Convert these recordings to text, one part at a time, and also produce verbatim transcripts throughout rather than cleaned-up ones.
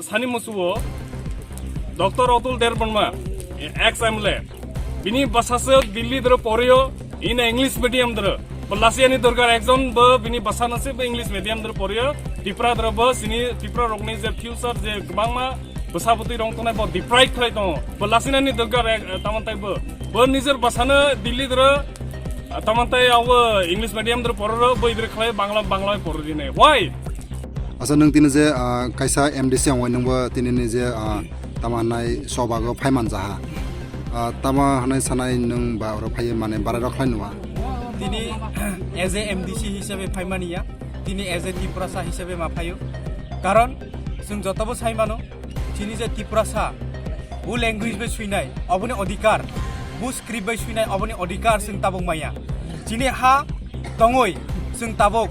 Sani musuo Doctor Atul Debbarma, ex M L A. Bini bwsaswk Delhi doro porio, in English medium doro. Belasi ani dorkar ekjon bo bini bwsano se bo English medium doro porio. Tripura doro bo sini Tripura rokni je future je kwbangma bwsa bwtwi rong tongnai bo deprive khlai tongo. Belasi ani dorkar ek, tamantai bo. Bo nijor bwsano Delhi doro, tamantai abo English medium doro pororo, bo idre khlai Bangla, Bangla porori nai. Why? Asa nwng tini je, ah, kaisa M D C wngwi nwngbo tini ni je, ah, tamo hwnai sobago phaiman jaha. Ah, tamo hwnai sanai nwng ba oro phaiwi mane barai rok khlai nwa. Tini as a M D C hisabe phaimani ya, tini as a Tiprasa hisabe ma phaio. Karon chwng jotobo sai mano, chini je Tiprasa, bo language bai suinai, oboni odhikar, bo script bai suinai, oboni odhikar chwng tabuk maya. Chini ha tongwi chwng tabuk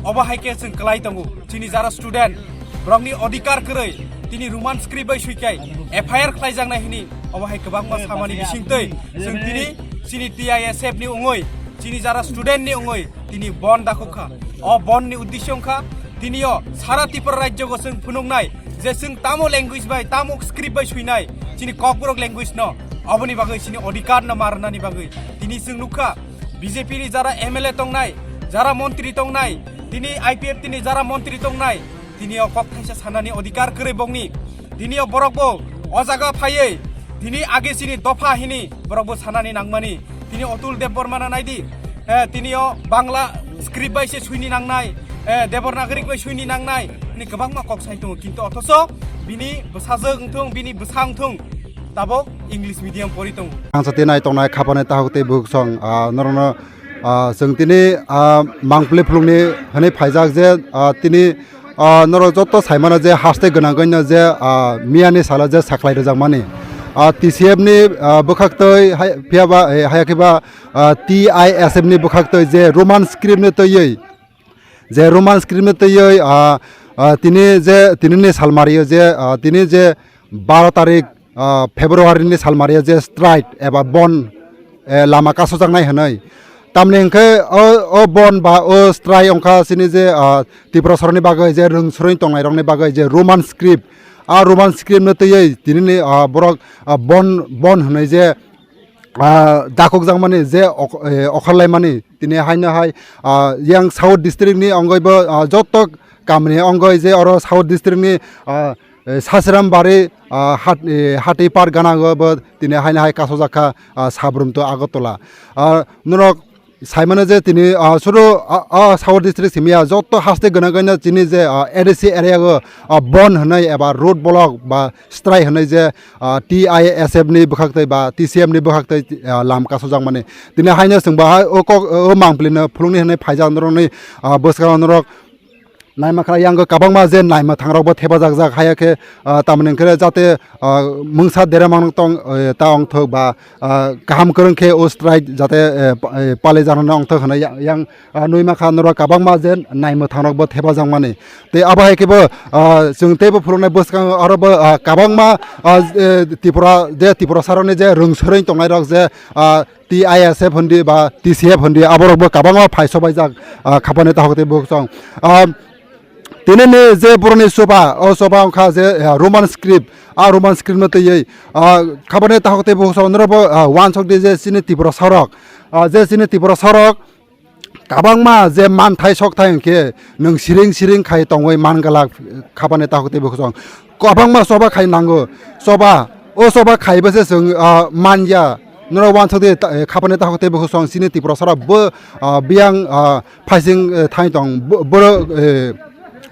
obo hai khe chwng kwlai tongo. Chini jara student, borokni odhikar kwrwi tini Roman script bai suikai F I R khlaijaknai hini, obo hai kwbangma samani bisingtwi chwng tini chini T I S F ni wngwi, chini jara student ni wngwi tini bon dakhuk kha. O bon ni uddesyo wngkha, tini o sara Tripura rajyo go chwng phunuknai je chwng tamo language bai, tamo script bai suinai chini Kokborok language no, oboni bagwi chini odhikar no ma rwnani bagwi tini chwng nukha. B J P ni jara M L A tongnai, jara montri tongnai, tini I P F T ni jara montri tongnai, tini o kok thaisa sanani odhikar kwrwi bongni. Tini o borok bo o jaga phaiwi, tini age chini dopha hini borok bo sanani nangmani. Tini Atul Debbarma no naidi, eh, tini o Bangla script bai se suini nangnai, eh, Devanagari bai suini nangnai, tini kwbangma kok sai tongo, kintu othoso bini bwsajwk wngthung, bini bwsa wngthung, tabok English medium pori tongo. Ang sa tini nai tongnai khapani tahuk tei bukhuk song, ah, norokno, ah, chwng tini, ah, mangpili phulukni hwnwi phaijak je, ah, tini, ah, norok joto saimano je haste gwnangwi no je, ah, miyani salo je saklai rwjakmani, ah, T C F ni, ah, bwkhaktwi hai, phiya ba, eh, haya khe ba, ah, T I S F ni bwkhaktwi je Roman script ni twiwi, je Roman script ni twiwi, ah, ah, tini je, tini ni salmario je, ah, tini je baro tarik, ah, February ni salmario je strike eba bon, eh, lama kasojaknai hwnwi. Tamni hwnkhe o, o bon ba o strike wngkha chini je, ah, Tiprasarokni bagwi je rwngswrwng tongnairokni bagwi je Roman script, a Roman script no twiwi tini ni, ah, borok, ah, bon, bon hwnwi je, ah, dakokjakmani je ok-, eh, okhorlaimani tini haino hai, ah, yang South district ni ongoi bo, ah, joto kamni ongoi je oro South district ni, ah, eh, Sasiram bari, ah, hat-, eh, hati par gana go bo tini haino hai kasojak kha, ah, Sabrum to Agartala. Ah, norok saimano je tini, ah, suru, ah, ah, South district simiya joto haste gwnangwi no chini je, ah, A D C area go, ah, bon hwnwi eba road block ba strike hwnwi je, ah, T I S F ni bwkhaktwi ba T C F ni bwkhaktwi, ah, lam kasojakmani. Tini haino chwng bo hai o kok, o mangpili no phulukni hwnwi phaijak norokni, ah, bwskango norok naima khna yang kwbangma je naima thangrok bo thepajak jak haya khe, ah, tamoni hwnkhe jate, ah, mungsa dera mang tong, eh, ta ongthok ba, ah, kaham kwrwng khe o strike jate, eh, pa-, eh, palijakna ongthok hwnwi yang, yang, ah, nwi ma kha norok kwbangma je naima thangrok bo thepajakmani. Tei abo hai khe bo, ah, chwng teibo phuluknai bwskango aro bo, ah, kwbangma, ah, eh, Tripura je Tiprasarokni je rwngswrwng tongnairok je, ah, T I S F hwndi ba T C F hwndi aborokbo kwbangma phai sobaijak, ah, khapani tahuk tei bukhuk song. Ah, tini ni je boroni soba, o soba wngkha je, ah, Roman script, a Roman script no twiwi, ah, khapani tahuk tei bukhuk song norokbo, ah, uansuk di je chini Tiprasarok, ah, je chini Tiprasarok kwbangma je manthai sokthai hwnkhe nwng siring siring khai tongwi man glak khapani tahuk tei bukhuk song. Kwbangma choba khai nango. Choba, o choba khaiba se chwng, ah, manya. Norok uansuk di ta-, eh, khapani tahuk tei bukhuk song chini Tiprasarok bo, ah, biyang, ah, phaising, eh, thai tong bo-, borok, eh,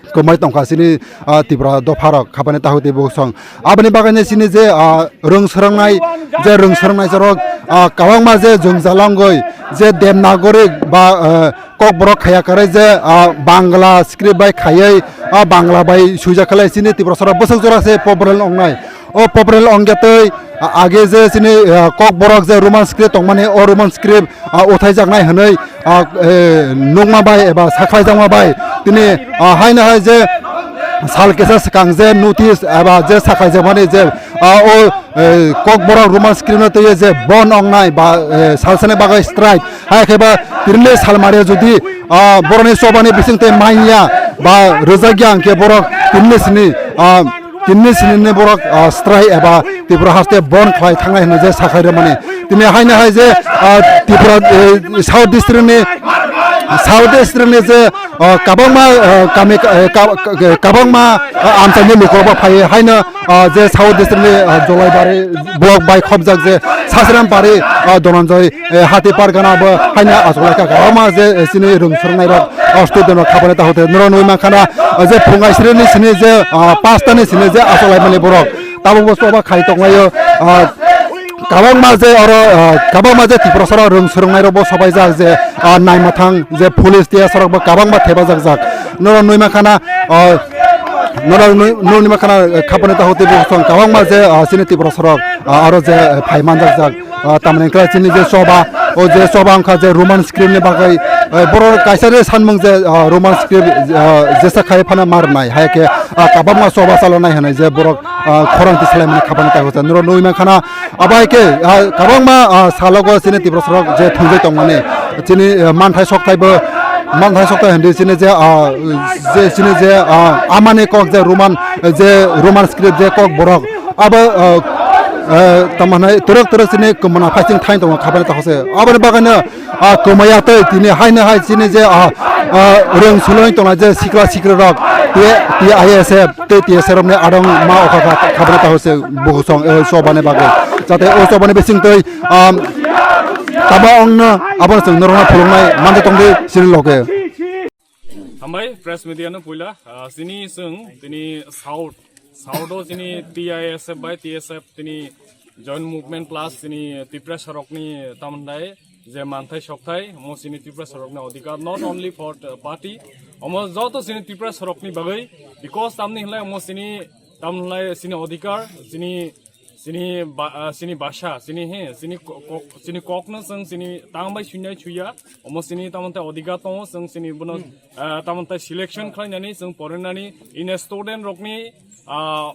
kwmai tongkha chini, ah, Tipra dopharok khapani tahuk tei bukhuk song. Aboni bagwi chini je, ah, rwng swrwngnai, je rwng swrwngnai jorok, ah, kwbangma je jwngjalangwi je Devanagari ba, eh, Kokborok khaya kwrwi je, ah, Bangla script bai khaiwi, ah, Bangla bai swijak khlai chini Tiprasarok bwswk jora se popular wngnai. O popular wngya tei, ah, age je chini, ah, Kokborok je Roman script tongmani, o Roman script, ah, uthaijaknai hwnwi, ah, eh, nukma bai eba sakhlaijakma bai tini, ah, haino hai je sal kisa swkang je notice eba je sakhlaijakmani je, ah, o, eh, Kokborok Roman script no twiwi je bon wngnai ba, eh, salsani bagwi strike. Hai khe ba tini salmario jodi, ah, boroni chobani bisingtwi manya ba rwjakya hwnkhe borok tini sini, ah, Tini sinini borok, ah, strai eba Tripura haste bon khlai thangnai hwnwi je sakhai rwmani. Tini haino hai je, ah, Tripura, eh, South District ni, South District ni je, ah, kabangma, ah, kami, eh, ka-, ka-, kabangma, ah, amchaini lukurok bo phai haino, ah, je South District ni, ah, Jolaibari block bai khopjak je Sasram Pari, ah, Dhananjay eh, hati pargana bo haino achuk lai kha, kwbangma je, eh, chini rwng swrwngnairok, ah, student rok khaphani takhuk tei norok nugwi mankha na, ah, je phungai sreni sini je, ah, pasta ni sini je achuk lai mani borok tabuk bo choba khai tonglaio, ah, kwbangma je oro, ah, kwbangma je Tiprasa rok rwng swrwngnairok bo sobaijak je, ah, naimathang je police T S rok bo kwbangma thepajak jak norok nugwi mankha na, ah, norok nugwi mankha na, eh, khaphani takhuk tei bo kwbangma je, ah, chini Tiprasa rok, ah, aro je, eh, phai manjak jak. Ah, tamni wngkha chini je choba, o je choba wngkha je Roman script ni bagwi, eh, borok kaisa je sanmung je, ah, Roman script, ah, jesa khai phano ma rwnai, hai khe, ah, kwbangma choba chalonai hwnwi je borok, ah, khorang tisalaimani khaphani takhuk tei norok nugwi mankha na, abo hai khe, ah, kwbangma, ah, salogo chini Tiprasa rok je thwngjak tongmani, chini, eh, manthai sokthai bo, manthai sokthai hwnwi chini je, ah, je chini je, ah, amani kok je Roman, je Roman script je kok borok, abo, ah, ah, tamo hwnai twrwk twrwk chini kwmana phaiching thain tongo khaphani takhuk se. Aboni bagwino, ah, kwmaya tei tini haino hai chini je, ah, ah, rwng swrwng tongnai je sikla sikri rok T-, T I S F tei T S R ni adong ma okha kha khaphani takhuk se bukhusong, eh, chobani bagwi. Jate o chobani bising tei, ah, tamo ongno abono chwng norokno phuluknai manjak tongdi chini loge. Hambai press media no puila, ah, chini chwng tini South, South o chini T I S F bai T S F tini joint movement plus chini Tiprasa rokni tamandai je manthai sokthai omo chini Tiprasa rokni odhikar, not only for the party, omo joto chini Tiprasa rokni bagwi, because tamni hwnlai omo chini tamni hwnlai chini odhikar, chini Chini ba-, ah, chini basa, chini he, chini ko-, ko-, chini kokno chwng chini tang bai suinai suiya, omo chini tamante odhikar tongo, chwng chini bono, ah, tamante selection khlainani, chwng porinani, in a student rokni, ah,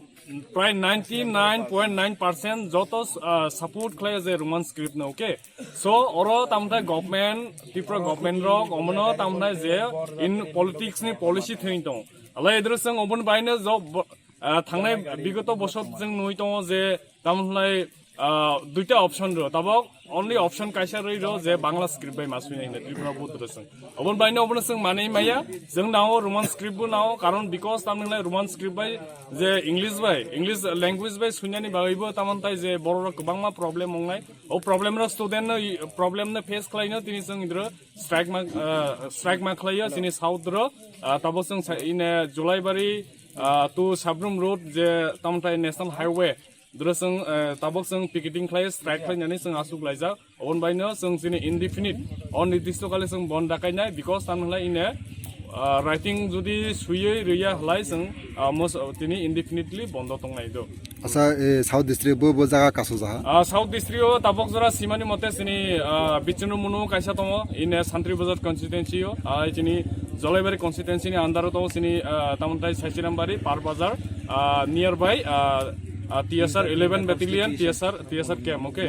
prai ninety nine point nine percent joto, ah, support khlai je Roman script no, okay? So, oro tamante government, Tripura government rok, omono tamante je in politics ni policy thwing tong. Alai idro chwng obon baino job bo-, Ah, thangnai bigoto bosor chwng nugwi tongo je, tamo hwnlai, ah, duita option rw, tabok only option kaisa rwi rw je Bangla script bai ma swinai hwnwi Tripura board rw chwng. Oboni baino obono chwng manwi maya, chwng nao Roman script bo nao, karon because tamo hwnlai Roman script bai je English bai, English language bai swinani bagwi bo tamo tai je borok rok kwbangma problem wngnai. O problem rok student no, problem no face khlaino tini chwng idro strike ma, ah, strike ma khlaio chini south rw, ah, tabok chwng sa-, ine Julaibari, ah, to Sabrum Road je tamthai National Highway, duro chwng, eh, tabok chwng picketing khlai, strike khlainani chwng aswk laijak. Oboni baino chwng chini indefinite, onirdishto kale chwng bon dakainai, because tamni hwnlai ine, ah, writing jodi swiwi rwya hwlai chwng, ah, mos-, tini indefinitely bondo tongnai do. Asa, eh, South District bo, bo jaga kasu jaha? Ah, South District o tabok jora simani mote chini, ah, Bichnu Munu kaisa tongo, ine Santri Bazar constituency o, ah, chini Jolaibari constituency ni under o tongo chini, ah, tamthai Saisirambari, Par Bazar, ah, nearby, ah, ah, T S R eleven Battalion, T S R, T S R camp, okay?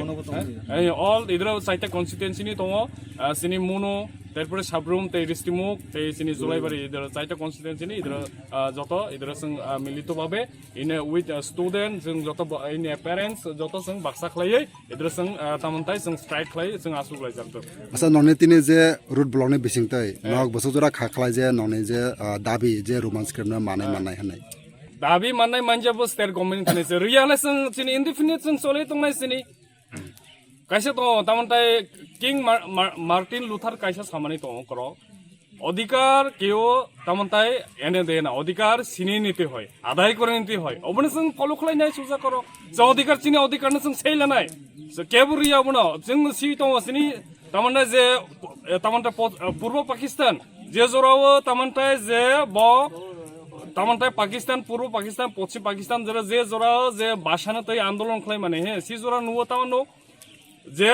Eh, all idro chaita constituency ni tongo, ah, chini Munu, tarpore Sabrum, tei Ristimuk, tei chini Jolaibari, idro chaita constituency ni, idro, ah, joto, idro chwng, ah, milito babe, ine with, ah, student, chwng joto bo, ine parents, joto chwng baksa khlaiwi, Idro chwng, ah, tamon tai chwng strike khlai, chwng aswk laijak tok. Asa nokni tini je road block ni bising twi, eh, nok bwswk jora kha khlai je nokni je, ah, dabi je Roman script no manai, ah, mannai hwnwi. Dabi mannai manja bo state government thani se. Rwya le chwng chini indefinite chwng choli tongnai chini. Kaisa tongo, tamon tai King Mar-, Mar-, Martin Luther kaisa samani tongo koro. Odhikar keo tamon tai ene de na, odhikar sini niti hoi, adai kore niti hoi. Oboni chwng follow khlai nai suja koro. Chwng odhikar chini odhikar no chwng sei lanai. So kebo riya bono, chwng si tongo sini tamon tai je, eh, tamon tai pot-, eh, Purbo Pakistan. Je jorao tamon tai je bo, tamon tai Pakistan, Purbo Pakistan, Poschim Pakistan, jora je jorao je bashano tei andolon khlai mani he, si jora nuo tamon no. Je,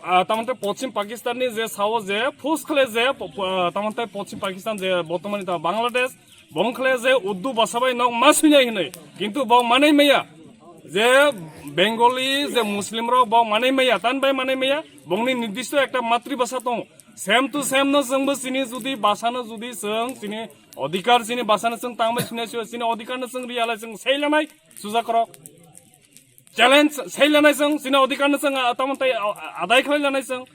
ah, tamon tai Poschim Pakistan ni je sao je force khle je, po-, po-, ah, tamon tai Poschim Pakistan je bortomani ta Bangladesh, bong khle je Urdu bhasha bai nok ma suinai hinoi. Kintu bo manai maya. Je Bengali, je Muslim rok bo manai maya, tan bai manai maya. Bongni nirdishto ekta matri bhasha tong. Same to same no chwngbo chini judi bhasha no judi chwng chini Odhikar chini bwsano chwng tangbai sini sio, chini odhikar no chwng riya lai chwng sei lanai suja korok. Challenge sei lanai chwng, chini odhikar no chwng, ah, tamon tai, ah, adai khlai lanai chwng.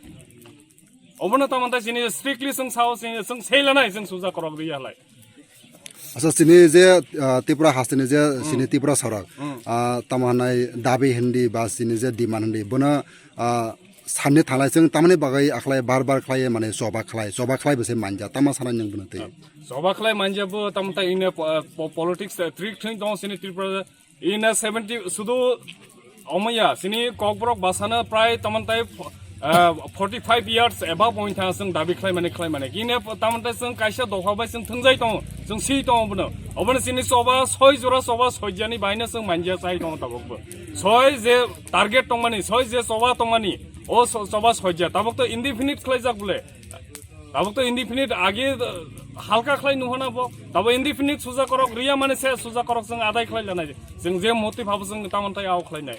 Obono tamon tai chini strictly chwng sao, chini chwng sei lanai chwng suja korok riya lai. Acha, chini je, ah, Tripura hasteni je, chini Tripura sorok, ah, tamo hanai dabi hindi ba chini je demand hindi, bono, ah, sanni thalai chwng tamani bagwi akhlai bar bar khlai mane choba khlai, choba khlai bwse manja, tamo sanai nwng bono tei. Choba khlai manja bo tamo tai ine po-, po-, politics, eh, trick thwng tong chini Tripura. Ine seventy sudu omaya, chini Kokborok bwsano prai tamon tai, eh, forty five years above wngtha chwng dabi khlai mani, khlai mani. Ine tamon tai chwng kaisa dopha bai chwng thwngjai tongo, chwng si tongo bono. Obono chini choba soi jora choba soijani baino chwng manja chai tongo tabok bo. Soi je target tongmani, soi je choba tongmani, o so-, choba soija. Tabok to indefinite khlaijak bole. Tabok to indefinite age, uh, halka khlai nuhana bo. Tabo indefinite suja korok riya mane se suja korok chwng adai khlai lanai. Chwng je motive habo chwng tamon tai ao khlai nai.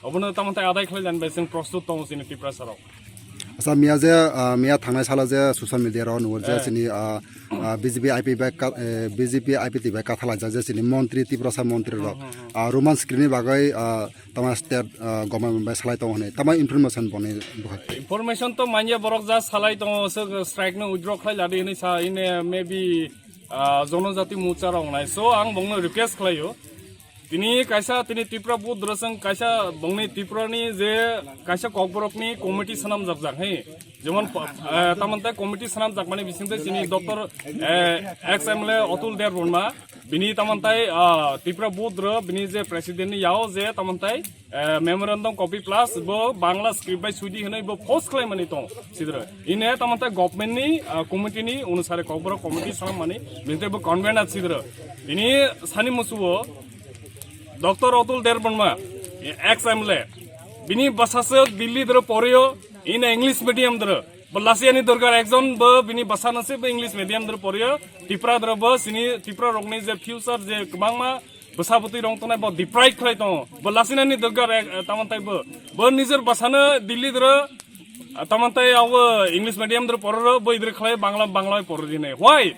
Obono tamon tai adai khlai lani bai chwng prostut tongo chini Tripura sarok. Acha, miya je, ah, miya thangnai salo je social media rok nugo je chini, ah, ah, B J P I P bai ka-, eh, B J P I P T bai kathalaijak je chini montri, Tiprasa montri rok, ah, Roman script ni bagwi, ah, tama state, ah, government bai salai tongo hinwi tama information boni bwkhak. Information to manya borok ja salai tongo, se strike no withdraw khlai ladi hinwi sa ine maybe, ah, Jonojati Morcha rok nai. So ang bongno request khlaio. Tini kaisa, tini Tripura Budra Sangh kaisa bongni Tripura ni je kaisa Kokborok ni committee swnamjak jak, he. Jemon, eh, tamon tai committee swnamjak mani bising tei chini Doctor, eh, ex M L A Atul Debbarma, bini tamon tai, ah, Tripura Budra, bini je president ni yao je tamon tai, eh, memorandum copy plus bo Bangla script bai suidi hinwi bo post khlai mani tong sidra. Ine tamon tai government ni, ah, committee ni onusare Kokborok committee swnam mani bising tei bo convener sidra. Ini sani musuo Doctor Atul Debbarma, ex M L A, bini bwsaswk Delhi doro porio, in English medium doro. Bo Lasiani Durgar ekjon bo bini bwsano se bo English medium doro porio. Tripura doro bo sini Tripura rokni je future je kwbangma bwsa bwtwi rong tongnai bo deprive khlai tongo. Bo Lasiani Durgar ek, tamon tai bo. Bo nijor bwsano Delhi doro, tamon tai abo English medium doro pororo, bo idre khlai Bangla, Bangla poro dinai. Why?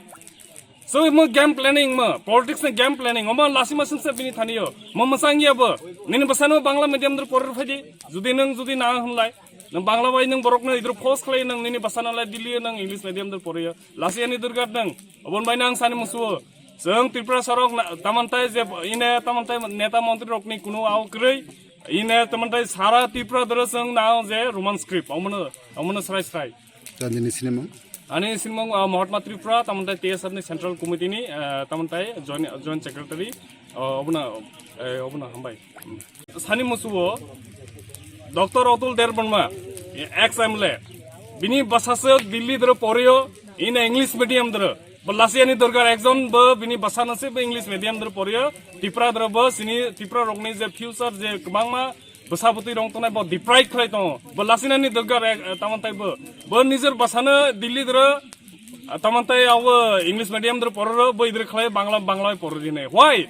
So mo game planning mo, politics ni game planning, omo lasima singsa bini thani yo. Mo masang ya bo. Nini bwsano Bangla medium dor porir phaidi. Judi nang judi na hwnlai. Nang Bangla bai nang borok no idro force khlai nang nini bwsano lai Delhi nang English medium dor poriyo. Lasi ani Durgat nang. Obon bai nang sani musuo. Seng Tripura sarok na, tamantai je ine tamantai neta montri rok ni kuno au krei. Ine tamantai sara Tripura dor seng na je Roman script. Omono, omono srai srai. Tandini sinimung. Ani sinimung, ah, Mahatma Tripura, tamantai T S F ni Central Committee ni, ah, tamantai Joint, Joint Secretary, ah, obuna, eh, obuna hambai. Sani musuo, Doctor Atul Debbarma, ex M L A, bini bwsaswk Delhi doro porio, in English medium doro. Bo Lasiani Durgar ekjon bo bini bwsano se bo English medium doro porio, Tripura doro bo sini Tripura rokni je future je kwbangma bwsa bwtwi rong tongnai bo deprive khlai tongo. Bo Lasinani Durgar ek, eh, tamantai bo. Bo nijor bwsano Delhi doro, ah, tamantai abo English medium doro pororo, bo idre khlai Bangla, Bangla porori nai. Why?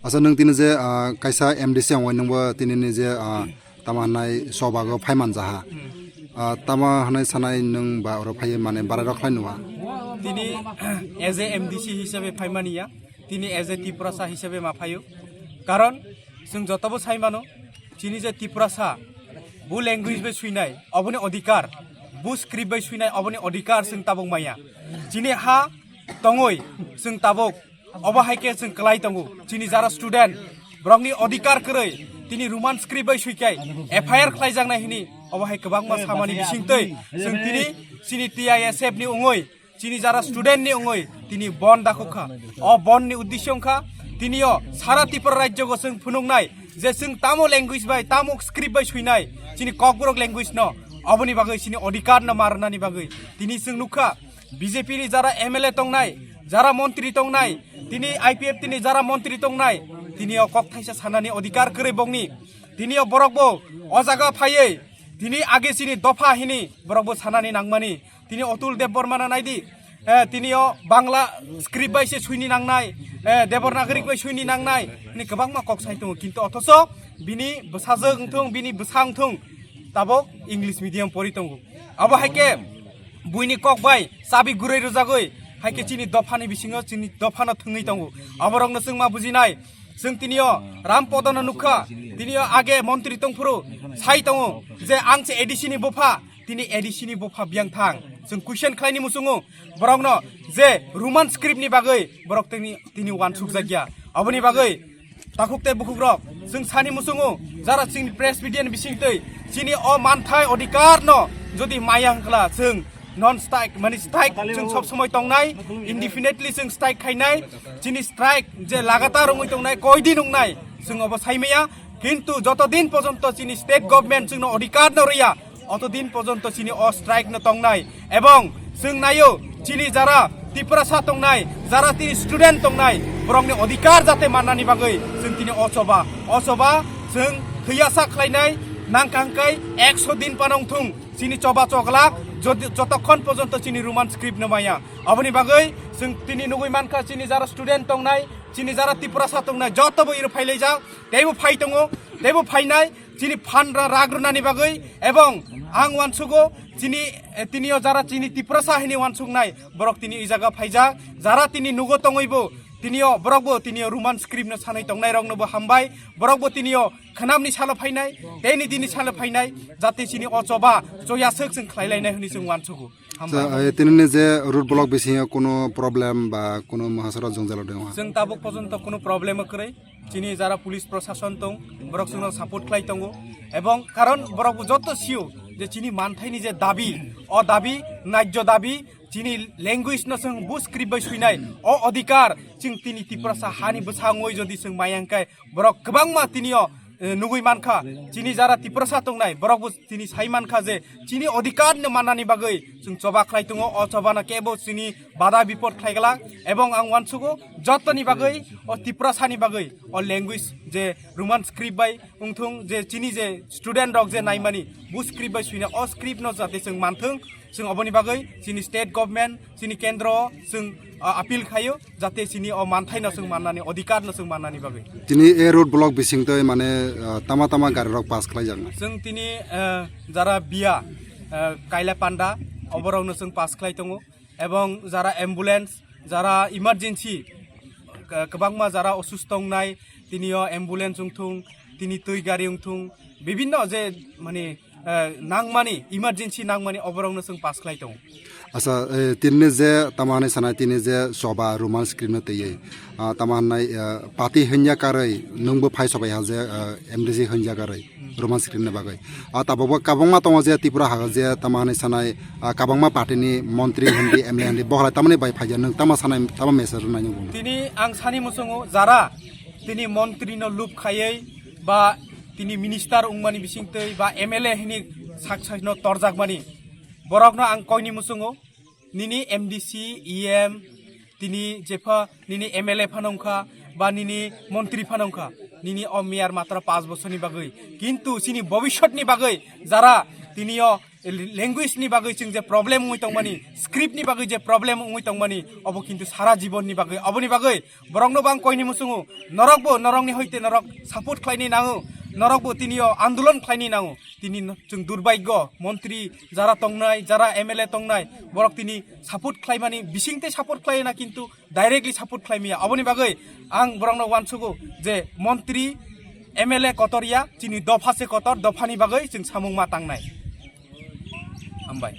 Asa nwng tini je, ah, kaisa M D C ang wai nwngbo tini ni je, ah, tama hanai sobago phaiman jaha. Ah, tama hanai sanai nwng ba oro phai mane barai rok khlai nwa. Tini as a M D C hisabe phaimani ya. Tini as a Tiprasa hisabe ma phaio. Karon chwng jotobo sai mano, chini je Tiprasa, bu language bai suinai, oboni odhikar, bu script bai suinai, oboni odhikar chwng tabuk maya. Chini ha tongoi chwng tabuk, obo hai khe chwng kwlai tongo. Chini jara student, borokni odhikar kwrwi, tini Roman script bai suikai, F I R khlaijaknai hini, obo hai kwbangma samani bisingtwi chwng tini chini T I S F ni wngwi, chini jara student ni wngwi tini bon dakhuk kha. O bon ni uddesyo wngkha tini o sara Tripura rajyo go chwng phunuknai je chwng tamo language bai, tamo script bai suinai chini Kokborok language no, oboni bagwi chini odhikar no marnani bagwi tini chwng nukha B J P ni jara M L A tongnai, jara montri tongnai, tini I P F T ni jara montri tongnai, tini o kok thaisa sanani odhikar kwrwi bongni, tini o borok bo o jaga phaiwi tini age chini dopha hini borok bo sanani nangmani. Tini Atul Debbarma no naidi, eh, tini o Bangla script bai se suini nangnai, eh, Devanagari bai suini nangnai, ni kwbangma kok sai tongo, kintu othocho bini bwsajwk wngthung, bini bwsa wngthung, tabok English medium pori tongo. Abo hai khe buini kok bai chabi gurui rwjagwi, Hai khe chini dophani bisingo chini dophano thwngwi tongo. Aborokno chwng ma bujinai. Chwng tinio Ram Podono nukha, tinio age montri tongphuru sai tongo je ang se A D C ni bupha, tini A D C ni bupha biyang thang. Chwng question khlaini muchungo borokno je Roman script ni bagwi borok tini, tini wansuk jakya. Aboni bagwi takhuk tei bukhuk rok, chwng sani muchungo jara chini press media ni bisingtwi chini o manthai odhikar no jodi maya hwnkla chwng non strike, mani strike chwng sob somoi tongnai, indefinitely chwng strike khainai, chini strike je lagatar wngwi tongnai, koi din wngnai, chwng obo saimaya. Kintu joto din porjonto chini state government chwngno odhikar no rwya, oto din porjonto chini o strike no tongnai. Ebong chwng naio, chini jara Tiprasa tongnai, jara tini student tongnai, borokni odhikar jate mannani bagwi chwng tini o choba, o choba chwng thwiya sak khlainai, nangkha hwnkhe ekso din panong thung. Chini choba choglak jodi-, jotokhon porjonto chini Roman script no maya. Aboni bagwi chwng tini nugwi mankha, chini jara student tongnai, chini jara Tiprasa tongnai, joto bo iro phailaijak, teibo phai tongo, teibo phainai, chini phan ra-, rag rwnani bagwi. Ebong ang wansugo, chini, eh, tinio jara chini Tiprasa hini wansuknai, borok tini i jaga phaijak, jara tini nugo tongwibo, tinio borokbo tinio Roman script no sanwi tongnai roknobo hambai, borokbo tinio khanamni salo phainai, teini dini salo phainai, jate chini o choba choyaswk chwng khlailainai hwnwi chwng wansugo. Hambai. Sa, eh, tinini je road block bisingo kuno problem ba kuno mohasora jongjalo dengwa? Chwng tabuk porjonto kuno problem kwrwi. Chini jara police prosason tong, borok chwngno support khlai tongo. Ebong karon borok bo joto sio je chini manthaini je dabi, o dabi, najjo dabi, chini language no chwng bus script bai suinai, o odhikar chwng tini Tiprasa hani bwsangwi jodi chwng maya hwnkhe borok kwbangma tinio, eh, nugwi mankha. Chini jara Tiprasa tongnai, borok bo tini sai mankha je chini odhikar no mannani bagwi chwng choba khlai tongo. O choba no kebo chini bada bipod khlai glak. Ebong ang wansugo jotoni bagwi, o Tiprasani bagwi, o language je Roman script bai wngthung, je chini je student rok je naimani, bus script bai suina, o script no jate chwng manthung. Chwng oboni bagwi chini state government, chini kendro chwng, ah, appeal khaio, jate chini o manthaino chwng mannani, odhikarno chwng mannani bagwi. Tini a road block bisingtwi mane, ah, tama tama gari rok pass khlai jakna? Chwng tini, ah, jara biya, ah, Kaila Panda, oborokno chwng pass khlai tongo, ebong jara ambulance, jara emergency, k-, kwbangma jara osusto wngnai, tinio ambulance wngthung, tini twi gari wngthung, bibinno je mane, eh, nangmani, emergency nangmani, oborokno chwng pass khlai tongo. Acha, eh, tini je tama hinwi sanai, tini je choba Roman script no twiwi, ah, tama hinwi, eh, party hinya karwi nwngbo phai sobai ha je, eh, M D C hinya karwi Roman script ni bagwi. Ah, tabukbo kabangma tongo je Tripura ha je tama hinwi sanai, ah, kabangma party ni montri hindi, M L A hindi, bokhrai tamani bai phaija, nwng tama sanai, tama message rwnai nwng? Tini ang sani muchungo jara tini montri no lup khaiwi ba tini minister wngmani bisingtwi ba M L A hini sak sakno torjakmani, borokno ang koini muchungo, nini M D C, E M, tini jepha nini M L A phano wngkha ba nini montri phano wngkha, nini o meyar matra panch bosorni bagwi, kintu chini bobisotni bagwi jara tini o language ni bagwi chwng je problem wngwi tongmani, script ni bagwi je problem wngwi tongmani, obo kintu sara jibon ni bagwi. Oboni bagwi borokno bo ang koini muchungo, norokbo norokni hoite norok support khlaini nango, norokbo tini o andolon khlaini nango. Tini no-, chwng durbaigyo, montri jara tongnai, jara M L A tongnai, borok tini support khlaimani bisingtwi support khlaina, kintu directly support khlaimaya. Oboni bagwi ang borokno wansugo je montri, M L A kotor ya, chini dopha se kotor, dophani bagwi chwng samung ma tangnai. Hambai.